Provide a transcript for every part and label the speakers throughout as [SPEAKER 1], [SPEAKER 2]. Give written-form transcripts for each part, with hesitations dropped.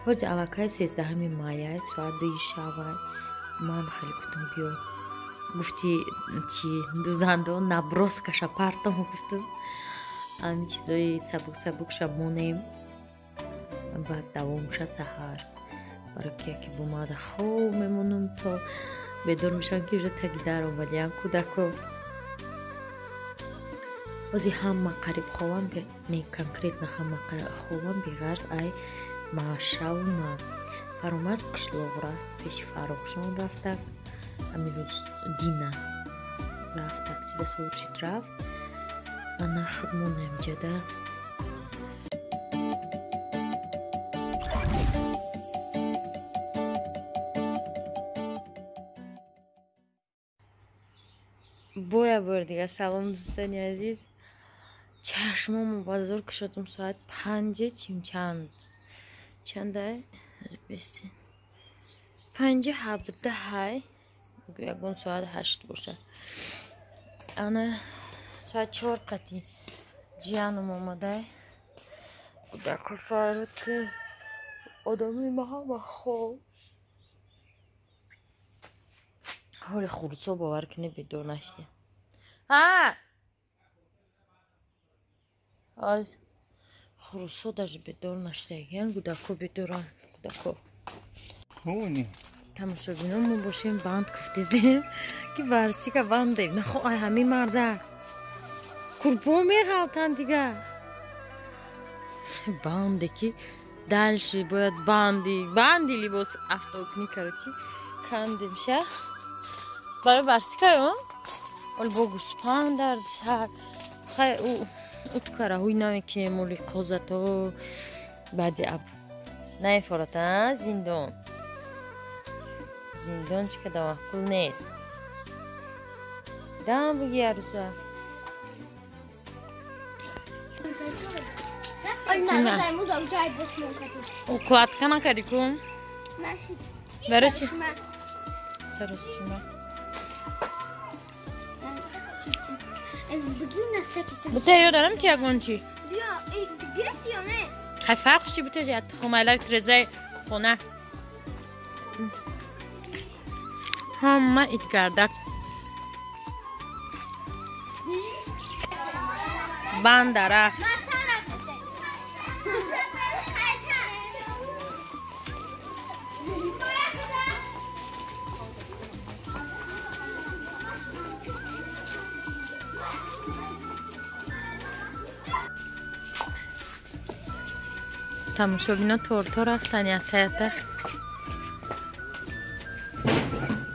[SPEAKER 1] Ҳози аллакай 13 мая, соат 2 шава. Ман хеле гуфтам биё. Гуфти чи дузандо наброскаша партом гуфтум. Ҳамин чизои сабук сабукша монем. Баъд давомша саҳар. Барои ки яке бомада хоб мемонам то бедор мешавам ки уже таги дар омадиам кӯдако. Ҳози ҳама қариб хобам, не конкретно ҳама хобам беғарз ай Машаву ма. Фаромарз қишлоқ рафт, пеши Фаррухшон рафтак. Ҳамин рӯз Дина рафт, таксида савор шид рафт. Ана худ монем ҷада. Боя бор дига салом дӯстони азиз. Чашмомо ба зур кушодум соат 5 чимчанд. Чандай? 5:17. Ягон соат 8 боша. Ана соат 4 қати ҷиянам омадай. Кӯдако фарёд ки одами ма ҳама хоб. Ҳоли хурдсо бовар кунед бедор нашидем. Ҳа! Хурдсо даже бедор нашидагиян, кӯдако бедоранд, кӯдако. Тамошобинон мо бошем банд куфтиздем ки барсика бандем. Нахо ай ҳамин марда. Курбо меғалтанд дига. Банде ки дальше бояд банди, банди либос автокни короче кандем ша. Барои барсикаё? Ол бо гӯспанд дар сар. Хай уткара ҳуй намекунем оли қозато баъди аб. Наефората зиндон. Зиндон чӣ када маъқул нест. Дам буги арӯса. Укладка накарди ку? Барои чи? Саростима. Бута ёдарам чи ягон чи? Хай фарқ чи бута хумайлаи трезаи хона. Ҳама идгардак. Банда рафт. Тамошобино торто рафтан ята ята.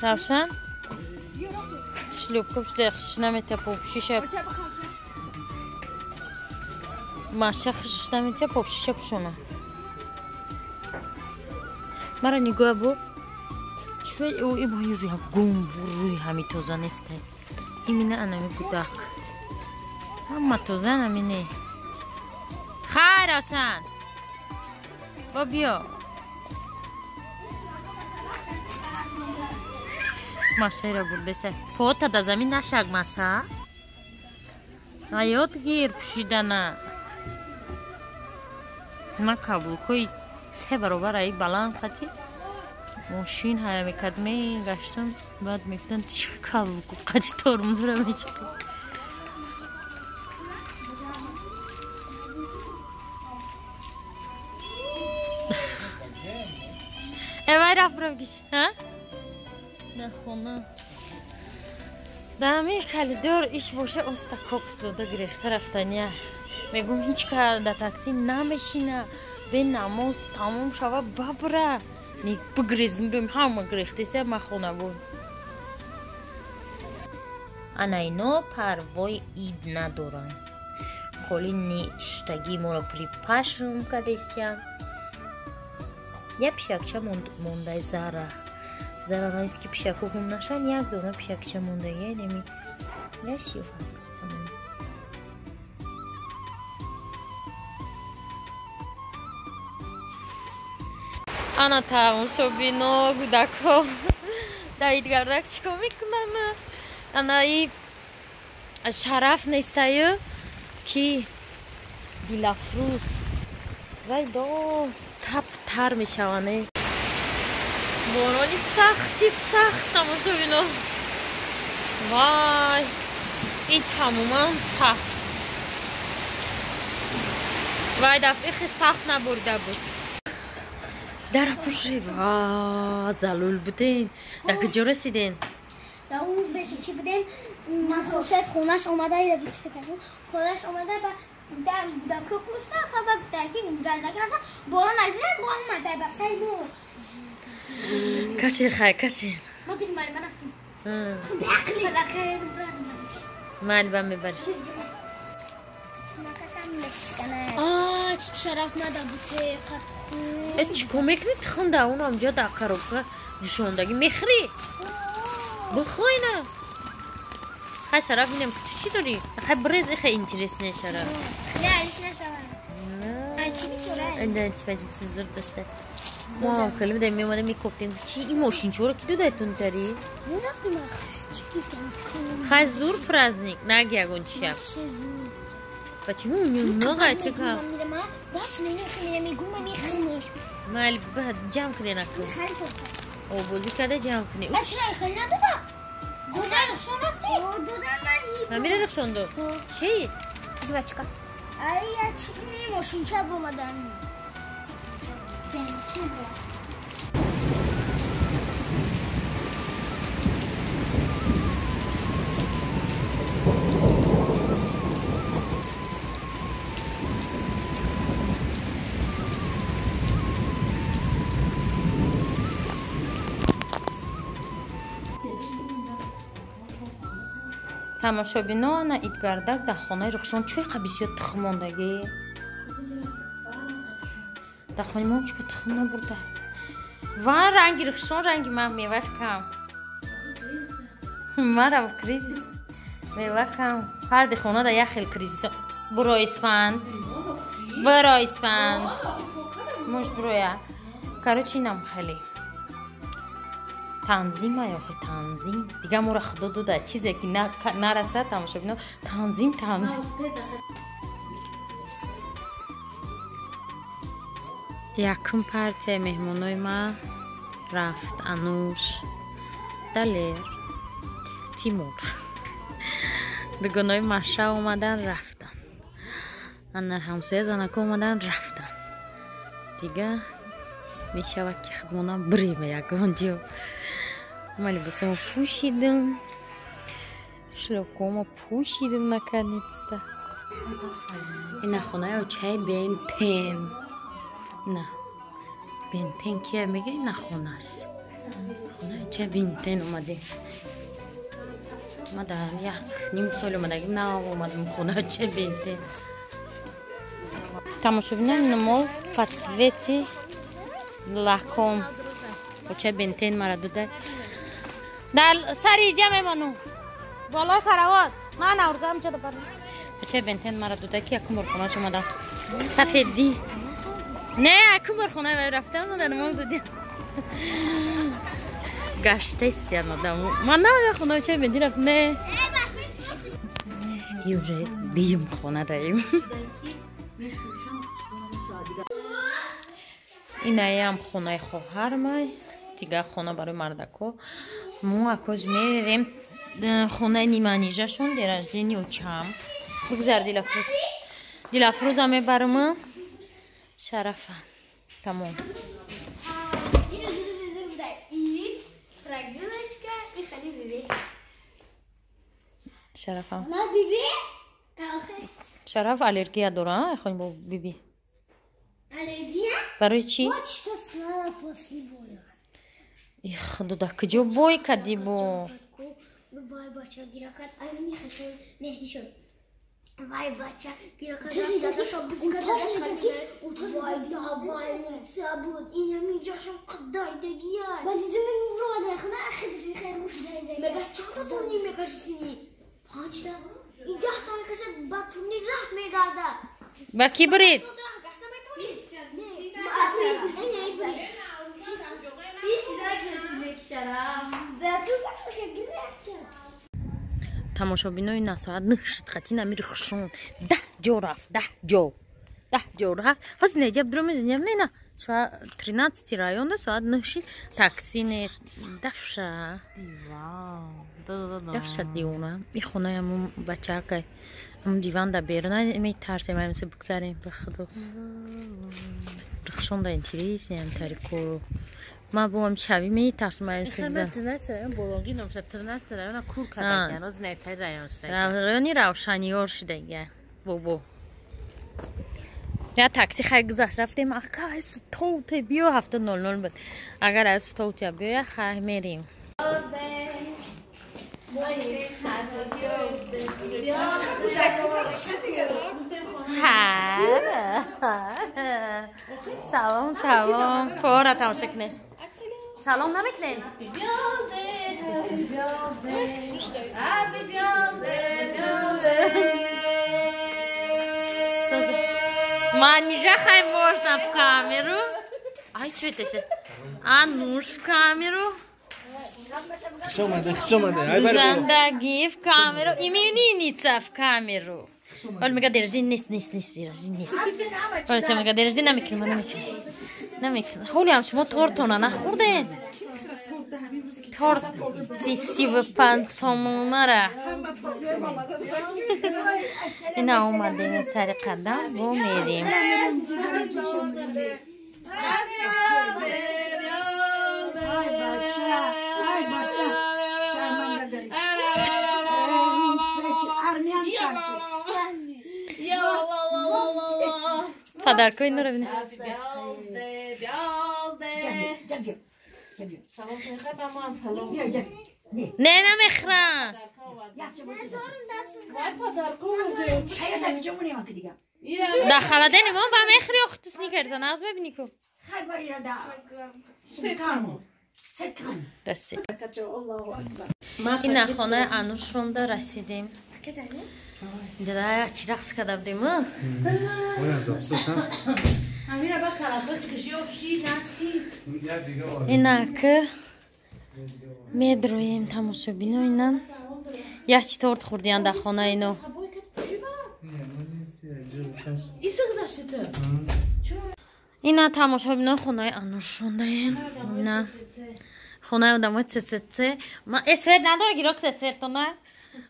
[SPEAKER 1] Равшан? Шлюпка пушта хушиш намета попшиша. Маша хушиш намета попшиша пушона. Мара нигоҳ бо. Чӯй ӯ ибо юри гум буруи ҳами тоза нестай. Имина анами гудак. Ҳама тоза намине. Хайр Равшан. Бо биё. Машаро бурдеса. Пота да замин нашаг Маша. Ҳаёт гир пӯшидана. Ма каблукҳои 3 баробар аи баланд қати мошин ҳая мекард мегаштам, баъд мегуфтам чӣ каблуку қати тормозра мечиқи. Эвай рафт рафгиш, ҳа? На хона. Дар ҳамин коридор иш боша оста кокс дода гирифта рафтания. Мегӯм ҳеҷ ка дар такси намешина. Бе намоз тамом шава бабра. Не бигрезм бим ҳама гирифтеся ма хона буд. Ана ино парвои ид надоранд. Холи ништагии моро припашм кардестиян. Як пишакча мондай зара. Зара нест ки пишако гум нашанд, як дона пишакча мондагия неми. Я сиёфак. Ана тамошобино кӯдако дар идгардак чӣ кор мекунанд? Ана и шараф нестаю ки Дилафрӯз вай до Тап-тар мешаванд. Борони сахти сахт тамошобино. Вай, ин тамоман сахт. Вай, дафъи хе сахт набурида буд. Дара пуши, ва, залул буден. Дар куҷо расиден?
[SPEAKER 2] Дар он беши чӣ будем? Хуршед хонаш омада, хонаш омада ба дар будака куста, хаба гуфта ки гардак рафта, борон азира бо омада ба сари мо.
[SPEAKER 1] Кашин хай, кашин.
[SPEAKER 2] Мо пеш мали ман рафтем.
[SPEAKER 1] Мали ба мебариш.
[SPEAKER 2] Ай, шараф нада буте, қад хун.
[SPEAKER 1] Э, чӣ кор мекунӣ тухм да он ҳамҷо дар коробка ҷӯшондагӣ мехӯрӣ? Бихӯй на. Хай шараф бинем, ту чӣ дорӣ? Хай брез, хай интересне шараф.
[SPEAKER 2] Не, алиш нашавад. Ай, чӣ бисёр ай?
[SPEAKER 1] Да, чӣ баҷ зур дошта. Мо ҳам хеле медаем, мемонем, мекофтем. Чӣ ин мошинчаро ки додаетон тари?
[SPEAKER 2] Мо рафтем, чӣ гуфтем?
[SPEAKER 1] Хай зур праздник, наги ягон чия. Почему немного чека? Майли ҷамъ кунед акун. Обозӣ карда ҷамъ кунед. Ҳамира рухшон дод. Чи? Тамошобино, ана идгардак дар хонаи Рухшон чӯй қа бисёр тухм мондагӣ. Дар хонаи мо чӯ тухм набурда. Ва ранги Рухшон, ранги ман, меваш кам. Мара кризис. Мева кам. Ҳар ди хона дар як хел кризис. Буро испанд. Буро испанд. Муш буроя. Короче, инам хеле. Танзим ё танзим. Дига моро худо дода. Чизе ки нарасад тамошобино, танзим, танзим. Якум партияи меҳмонои ма рафт. Ануш, Далер, Тимур. Дугонои Маша омадан рафтан. Ана ҳамсоя занако омадан рафтан. Дига мешавад ки худмона бирем ягон ҷо. Ма либосамо пӯшидам, шлёпкомо пӯшидам наконец-то. Ина хонаи очаи Бентен. На Бентен кия мега, ина хонаш. Хонаи очаи Бентен омадем. Ма дар як ним сол омадагим, на омадам хонаи очаи Бентен. Тамошобинон, мо по цвети лаком. Очаи Бентен мара дода. Дар сари иҷа мемонум. Болои каравот. Ман наврӯзам ҷо дабарам. Очаи Бентен мара дода ки якум бор хонааш омадам. Сафедӣ. Не, якум бор хонаи вай рафтам, дар мом додям. Гашта истиям одам. Ман на хонаи очаи Бентен рафтам. Не. И уже дим хона даем. Инаям хонаи хоҳармай. Дигар хона барои мардако. Мо акоз мерем хонаи ниманижашон, дераждени очам. Бигзар Дилафрӯз. Дилафрӯза мебарам. Шарафа. Тамом. Шарафа. Шараф аллергия дора, хонь бо биби.
[SPEAKER 2] Аллергия?
[SPEAKER 1] Барои чӣ? Их, дуда, куҷо бой кардӣ бо?
[SPEAKER 2] Вай бача гиракат, ай мехашон, меҳришон. Вай бача гиракат, дадашо бузга дадаш хати. Вай давай сабуд, ина миҷашон қадар дагия. Ба дидим мурод хона ахидш хайр муш дайда. Мега чанд та турнир мекаши сини? 5 та. И 10 та мекашад, ба турнир раҳ мегардад.
[SPEAKER 1] Ба ки бурид? Тамошобинои на соат 9 шуд, қатӣ намири хушон 10 ҷо рафт, 10 ҷо. Даҳ ҷора ҳозир неҷаб дуру мезинем не на соат 13 районда соат 9 такси нест. Дафша. Дафша дивона. И хонаи ҳамун бачаакай. Ҳамун диван да беруна метарсем аймиса бигзарем ба худо. Рахшонда интересный ам тари кору. Ман бо ам шави метарсам аймиса бигзарем. Райони Равшаниёр шудагия. Бобо. Я такси хай гузашт рафтем, ака стоуте биё 7:00 буд. Агар аз стоуте биёя хай мерим. Салом, салом. Пора тамошо кунед. Салом намекунед? Манижа хай можно в камеру. Ай, что это сейчас? А нуж в камеру. Зандаги в камеру. Именинница в камеру. Оль, мега держи, нес, нес, нес, держи, нес. Оль, ча мега держи, намекни, намекни. Намекни. Холиам шумо тортона нахӯрдед? Торти 35 сомонара. Ина омадем сари қадам бо мерим. Подаркои нуро бинед. Не намехӯрам. Да халадени мо ба мехӯри охи ту сникерса нағз мебинӣ ку. Ина хонаи Анушронда расидем. Дада чӣ рақс карда будем? Инак медроем тамошобино ина як чи торт хӯрдиян дар хона ино. Ина тамошобино хонаи Анушрондаем. Ина хонаи одамои ЦЦЦ. Свет надора гирок ЦЦ-тона.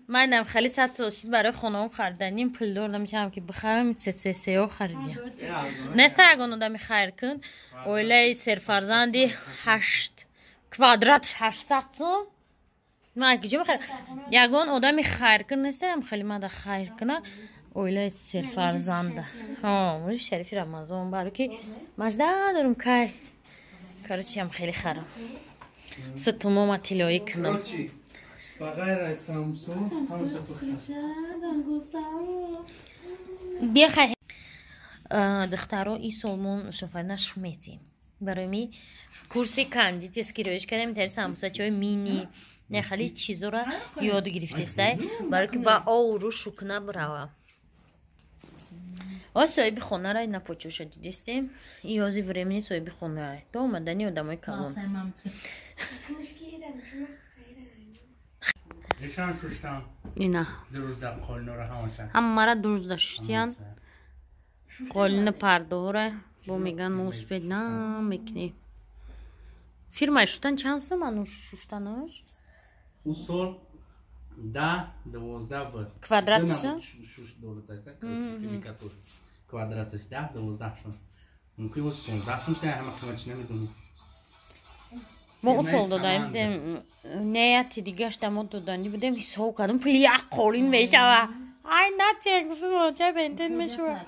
[SPEAKER 1] Манам хеле 100 сол шид барои хонаам хариданим пулдор намешавам ки бихарам ЦЦЦ-ҳо харидям. Неста ягон одами хайр кун. Оилаи серфарзанди 8 квадрат 800 сом. Ман куҷо бихарам? Ягон одами хайр кун нестаям хеле мада хайр куна. Оилаи серфарзанда. Ҳо, моҳи шарифи Рамазон баро ки мажда дорум кай. Короче, ям хеле харам. Ситумома тилоӣ кунам. Бихай духтаро ин сол мо шофарина шуметем. Барои ми курси кондитерский роиш кардем, тари самбусачаҳои мини, не хали чизора ёд гирифтестай, барои ки ба овру шукна бирава. О соҳиби хонара ина почоша дидестем. И ҳози времени соҳиби хонара. То омадани одамои калон. Ина. Ҳамара дурӯзда шуштиян. Қолини пардора бо меган мо успед намекунем. Фирмаи шуштан чанд сом ану шуштанаш?
[SPEAKER 3] Усол 10 12 буд.
[SPEAKER 1] Квадраташ?
[SPEAKER 3] Квадраташ 10 12 шуд. Мумкин оз 15 сом ҳама қиматш намедонам.
[SPEAKER 1] Мо усол додаем, неяти дигашта мо додани будем, ҳисоб кардем, пули як қолин мешава. Ай натия гуфтам, чай бентен мешава.